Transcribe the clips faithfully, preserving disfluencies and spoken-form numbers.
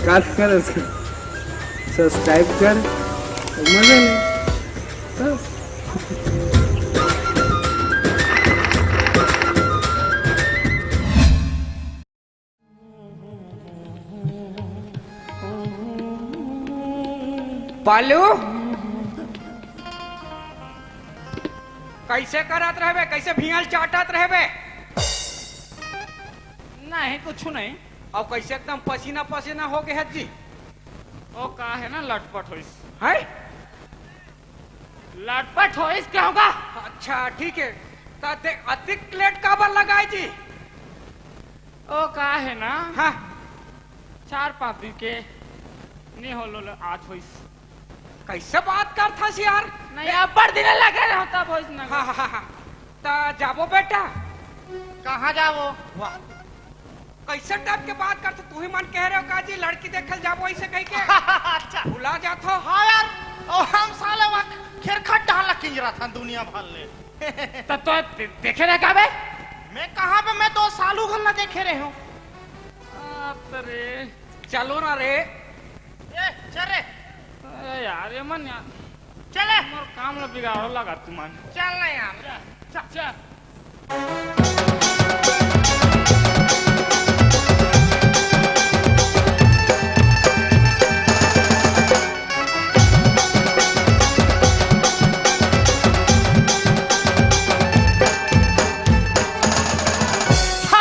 काट कर उसको सब्सक्राइब कर, मजे ले। बस। पालू, कैसे करत रहबे, कैसे भिंगल चाटत रहबे? नहीं, कुछ नहीं। अउ कैसे एकदम पसीना पसीना हो गए हस जी? ओ, का हे ना, लटपट होइस। हैं? लटपट होइस, का होगा? अच्छा, ठीक हे। त ते अतिक लेट काबर लगाए जी? ओ, का हे ना? हाँ। चार पाँच दिन के नी होलो ले आज होइस। कैसे बात करथस यार? नहीं, अब्बड़ दिन लगे रहो तब होइस ना। हाँ, हाँ, हाँ, हाँ। त जाबो बेटा? कहाँ जाबो? वाह, कैसे टाइप के बात करथस? तुही मन कहे रहे हो का जी, लड़की देखे ल जाबो ऐसे कहि के? अच्छा। भुला जाथो। हाँ यार, अउ हम साले वहाँ खेरखट डाल किंजरथन दुनिया भर ले। त तो दे-, देखे रहे का बे? मैं कहाँ बे, मैं दो साल उघर ला देखे रहे हूँ। अरे, चलो ना रे। ए, चल रे। अरे यार, ये मन यार। चले। मोर काम ला बिगाड़ो लगा तुमन। चल ना यार। चल, चल।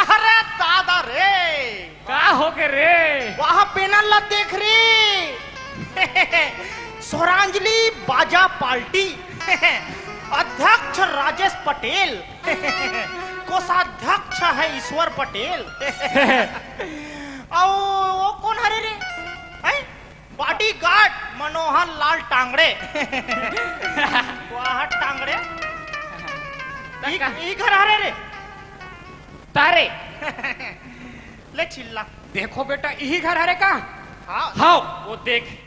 अरे दादा रे। का होगे रे? वहाँ पैनल ला देख रे। स्वरांजलि बाजा पार्टी। अध्यक्ष राजेश पटेल। कोषाध्यक्ष है ईश्वर पटेल। अउ वो कोन हरे रे? हैं? बॉडीगार्ड मनोहर लाल टांगड़े। वाह टांगड़े। ई, का? ई घर हरे रे। तारे। ले चिल्ला। देखो बेटा, इही घर हरे का? हाँ। हाँ, वो देख,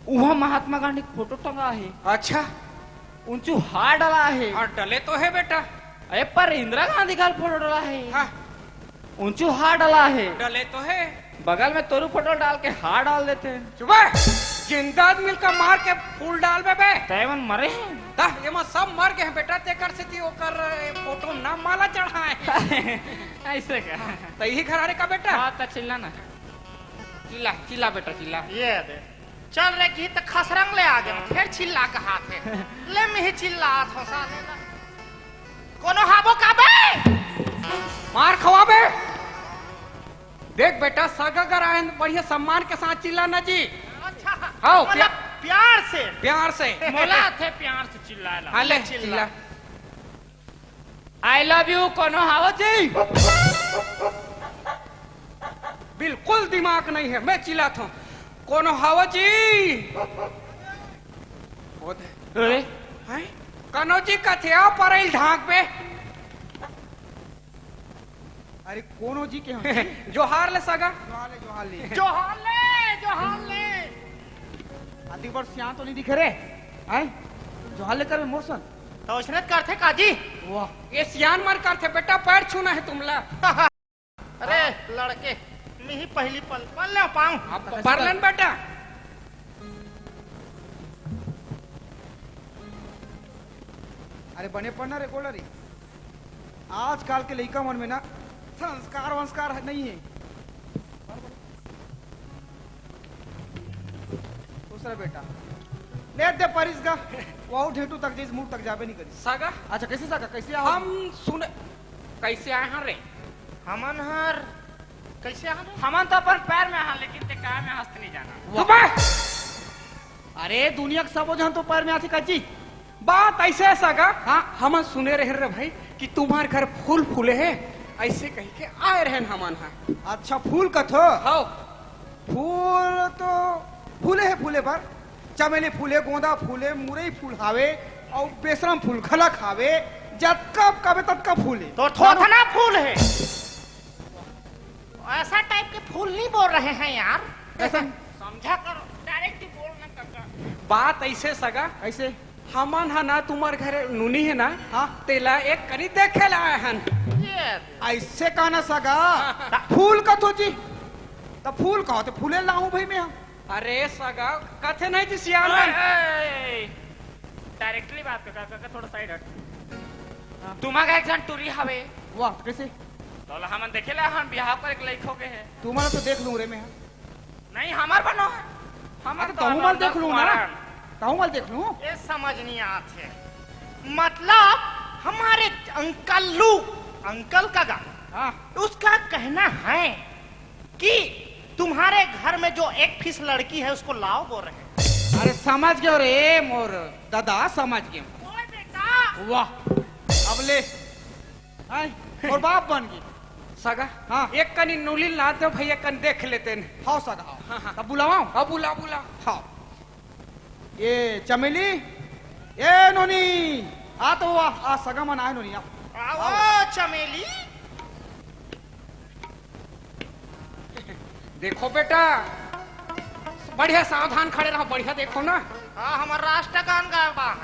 उहाँ महात्मा गांधी के फोटो टंगा हे। अच्छा। उंचू हार डला हे। हाँ, डले तो हे बेटा। अरे, पर इंदिरा गांधी का फोटो डला हे। हाँ। उंचू हार डला हे। डले तो हे। बगल में तोरू फोटो डाल के हार डाल देते। चुप हे। जिंदा आदमी का मार के फूल डालबे बे। तैमन मरे हे। ता, एमा सब मर गए हे बेटा, तेकर सेती ओकर, ए, फोटो ना माला चढ़ाए। ऐसे का? त इही घर हरे का बेटा? हाँ, त चिल्ला ना। चिल्ला, चिल्ला बेटा, चिल्ला। ये दे। चल रे, की त खसरंग ले आ गए, फेर चिल्ला के हाथ हे। ले मिही चिल्ला हाथ हो साले ला। कोनो हाबो का बे? मार खवाबे। देख बेटा, सगा घर आए, बढ़िया सम्मान के साथ चिल्ला ना जी। अच्छा। हाँ, मतलब प्या-, प्यार से। प्यार से। मोला आथे प्यार से चिल्लाए ला। हाँ, ले, चिल्ला। चिल्ला। I love you, कोनो हावो जी? बिल्कुल दिमाग नहीं है, मैं चिल्लात हूँ, कोनो हावो जी? होत है। अरे? हैं? कनो जी कथे आओ परैल ढांक पे। अरे कोनो जी के हम? जोहार ले सगा। जोहार ले, जोहार ले। जोहार ले, जोहार ले। अति बड़ सियान तो नहीं दिखे रे। हैं? जोहार ले करबे मोर सन। त ओइसने करथे का जी? वाह। ये सियान मर करथे बेटा, पैर छूना है तुमला। अरे लड़के, मिही पहली पल, पल ले पाऊं। आप तो पढ़ लेन बेटा। अरे बने पढ़ना रे गोला रे। आजकल के लइका मन में ना संस्कार वंस्कार है, नहीं है। दूसरा बेटा, ले दे परिस गा, वो ढेटू तक जइस, मुड़ तक जाबे नहीं करी। सागा? अच्छा, कैसे सागा? कैसे आओ? हम सुने, कैसे आए हैं रे? हमन हर, कैसे आए रे? हमन तो अपन पैर में आए हैं, लेकिन ते काय में हस्त नहीं जाना। वाह। चुप है! अरे, दुनिया के सबो झन तो पैर में आथे काजी। बात ऐसे है सगा, हाँ। हमन सुने रहे रे भाई कि तुम्हार घर फूल फूले है, ऐसे कही के आए रहन हमन हा। अच्छा, फूल कथो? हाँ। फूल तो फूले है, फूले बर चमेली फूले, गोंदा फूले, मुरई फूल हावे, अउ बेसरम फूल घलक हावे, जतका कबे ततका फूले। तो थोथना फूल है। ऐसा टाइप के फूल नहीं बोल रहे हैं यार। ऐसा समझा करो, डायरेक्ट ही बोलना काका। बात ऐसे सगा, ऐसे हमन ह ना तुम्हार घरे नूनी है ना, हाँ। तेला एक कनी देखे ला आए हन। ये ऐसे कहना सगा, हाँ। फूल कथो जी। त फूल कहो त फूले लाहूं भाई मैं। अरे सगा, कथे नहीं जी सियान मन। ए, ए, ए, directly बात कर, कर, कर, थोड़ा side हट। हाँ। तुमा का एक जन टुरी हवे। वाह, कैसे? तोला हमन देखे ला, हम बिहाव करे के लइक हो गए हैं। तुम्हारा तो देख लूं रे मैं। नहीं, हमार बनो है। हमार अरे, तो तहूं अनंत मल देख लूं ना। कुमारन। तहूं मल देख लूं। ये समझ नहीं आते। मतलब, हमारे अंकल लू, अंकल का गा। हाँ। उसका कहना है कि तुम्हारे घर में जो एक फीस लड़की है, उसको लाओ बोल रहे हैं। अरे, समझ गयो रे मोर दादा, समझ गयो। ओए बेटा। वाह, अब ले। हाय, मोर बाप बन गई। सगा, हाँ। एक कनी नूनी ला दो भाई, एक कनी देख लेते हैं। हाँ सगा, हाँ। हाँ, हाँ। तब बुलावाओ। हाँ, बुला, बुला। हाँ। ए चमेली, ए नोनी, आ तो आ, आ सगा मन आए नोनी, आ। आओ, आओ। चमेली। देखो बेटा, बढ़िया सावधान खड़े रहो, बढ़िया देखो ना। हाँ, हमार राष्ट्रगान गाए बा।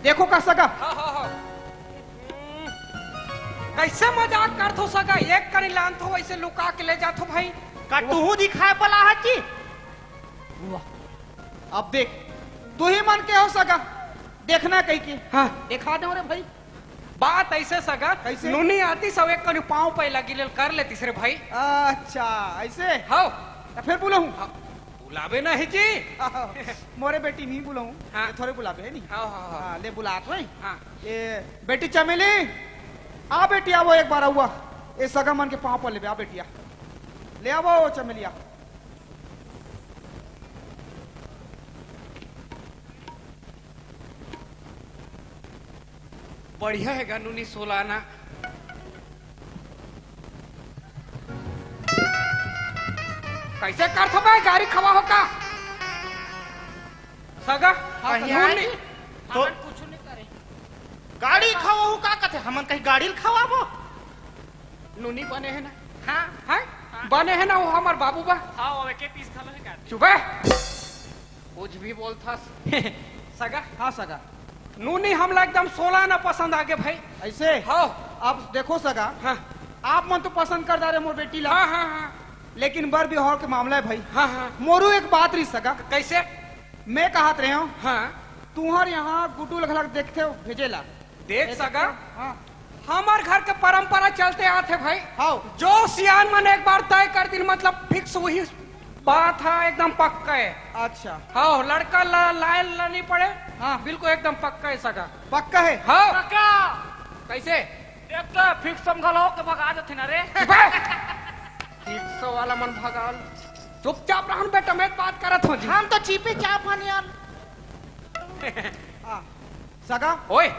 देखो का सगा। हाँ, हाँ, हाँ। हम्म, कैसे मजाक करथो सगा, एक कनी लानथो, वैसे लुका के ले जाथो भाई। का टूहू दिखाए पला है जी? वाह। अब देख, तू ही मन के हो सगा, देखना कही के। हाँ। देखा दे रे भाई। बात ऐसे सगा, कैसे? नूनी आती सब एक कनी पाँव पे लगी लेल कर लेती रे भाई। अच्छा, ऐसे? हाँ। तो फिर बुलाऊं? हाँ, बुलावे नहीं जी। मोरे बेटी नहीं बुलाऊं, हाँ। ये थोड़े बुलावे है नहीं। हाँ, हाँ, हाँ। हाँ, ले बुला तो है। हाँ। ये बेटी चमेली, आ बेटी, आवो एक बार, आवा। ये सगा मन के पाँव पर लेबे, आ बेटिया। ले आवो चमेलिया। बढ़िया है गा नूनी सोलाना। कैसे करथो बे, गाड़ी खवा हो का? सगा, हाँ, नूनी। तो हमन कुछ नहीं करे। गाड़ी खवाहू का कथे? हमन कहीं गाड़ी ल खवाबो? नूनी बने है ना? हाँ। हैं? हाँ। बने है ना, वो हमार बाबू बा। हाँ, वो एके पीस घलो है का? चुप है। कुछ भी बोलथस। सगा? हाँ सगा। नूनी हमला एकदम सोलाना पसंद आगे भाई। ऐसे? हाँ। अब देखो सगा, हाँ। आप मन तो पसंद कर डारे मोर बेटी ला। हाँ, हाँ, हाँ। लेकिन बर बिहाव के मामला है भाई। हाँ, हाँ। मोरू एक बात रही सगा। कैसे? मैं कहत रहे हूँ, हाँ। तुहर यहाँ गुड्डू लखलख देखते हो, भेजे ला। देख ए, सगा, हाँ। हमार घर के परंपरा चलते आत है भाई। हाँ। जो सियान मन एक बार तय कर दिन, मतलब fix वही बात है, एकदम पक्का है। अच्छा। हाँ, लड़का ला, लाए ला नहीं पड़े। हाँ। बिल्कुल एकदम पक्का है सगा। पक्का है? हाँ। पक्का। कैसे? देख तो fix समझल हो के भगा देथे ना रे। चुप है। Fix वाला मन भगाल। चुपचाप रहन बेटा, मैं बात करत हूँ जी। हम तो चीपे चाप हन यार। हाँ। सगा, ओए।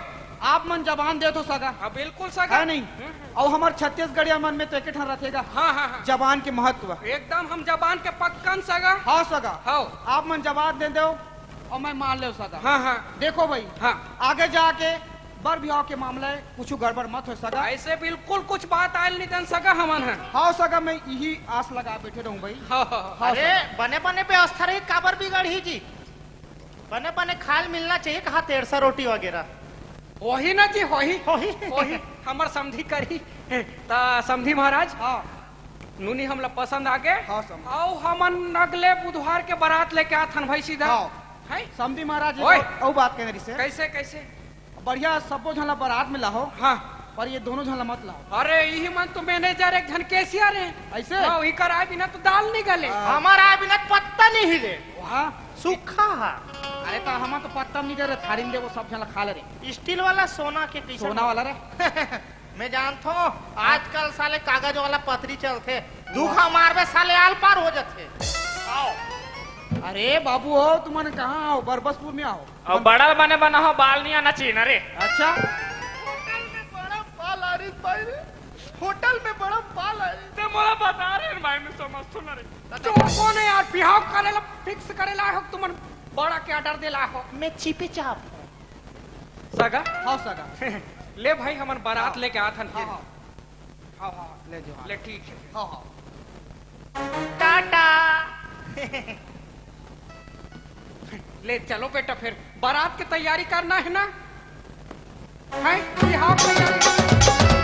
आप मन जबान देथो सगा। हाँ, बिल्कुल सगा। है नहीं? हम्म, हम्म। अउ हमर छत्तीसगढ़िया मन में तो एक ठन रथेगा। हाँ, हाँ, हाँ। जबान के महत्व। एकदम हम जबान के पक्कन सगा। हाँ सगा। हाँ। आप मन जबान दे दो अउ मैं मान लेव सगा। हाँ, हाँ। देखो भाई, हाँ। आगे जाके बर बिहाव के मामला है, कुछ गड़बड़ मत हो सगा। ऐसे बिल्कुल कुछ बात आयल नहीं दन सगा हमन है। हाँ सगा, मैं यही आस लगा बैठे रहूं भाई। हाँ, हाँ, हाँ। हाँ अरे, सगा। बने बने व्यवस्था रही, काबर बिगड़ही जी? बने बने खाल मिलना चाहिए, कहा तेरसा रोटी वगैरह। वही ना जी, वही। वही। वही हमर समधी करी। ता समधी महाराज, हाँ। नूनी हमला पसंद आगे। हाँ, समधी। अउ हमन अगले बुधवार के बारात लेके आथन भाई सीधा। हाँ। हैं? समधी महाराज, ओए। अउ बात कहने रिसे। कैसे, कैसे? बढ़िया सब्बो झन ला बारात में लाहो। हाँ। पर ये दोनों झन ला मत लाहो। अरे, इही मन तो manager एक झन cashier है। ऐसे? हाँ, इकर आए बिना तो दाल नहीं गले। हाँ। हमार आए बिना पत्ता नहीं हिले। हाँ। सूखा है। अरे, तो हम तो पत्ता नहीं दे रहे, थारी में दे, वो सब झन ला खा ले रे। Steel वाला सोना के कैसे? सोना वाला रे। मैं जानथो, आजकल साले कागज वाला पतरी चलथे, दुखा मारबे साले आल पार हो जाथे। आओ। अरे बाबू हो, तुमन कहाँ आओ? बरबसपुर में आओ। अब बड़ा बने बना हो, बाल नहीं आना चाहिए ना रे। अच्छा। होटल में बड़ा बाल आ रही भाई रे, होटल में बड़ा बाल आ रही। ते मोला बता रहे हैं भाई, मैं समझ तो ना रे। जो कौन है यार, बिहाव करे ला fix करे ला हो, तुमन बड़ा के order दे ला हो। मैं चीपे चाप हूँ। सगा? हाँ, सगा। ले भाई, हमन बारात हाँ। लेके आथन फिर। हाँ, हाँ। हाँ, हाँ, ले जाओ। ले, ठीक है। हाँ, हाँ। टाटा। ले, चलो बेटा, फिर बारात की तैयारी करना है ना? हैं? ये हाँ, तैयारी।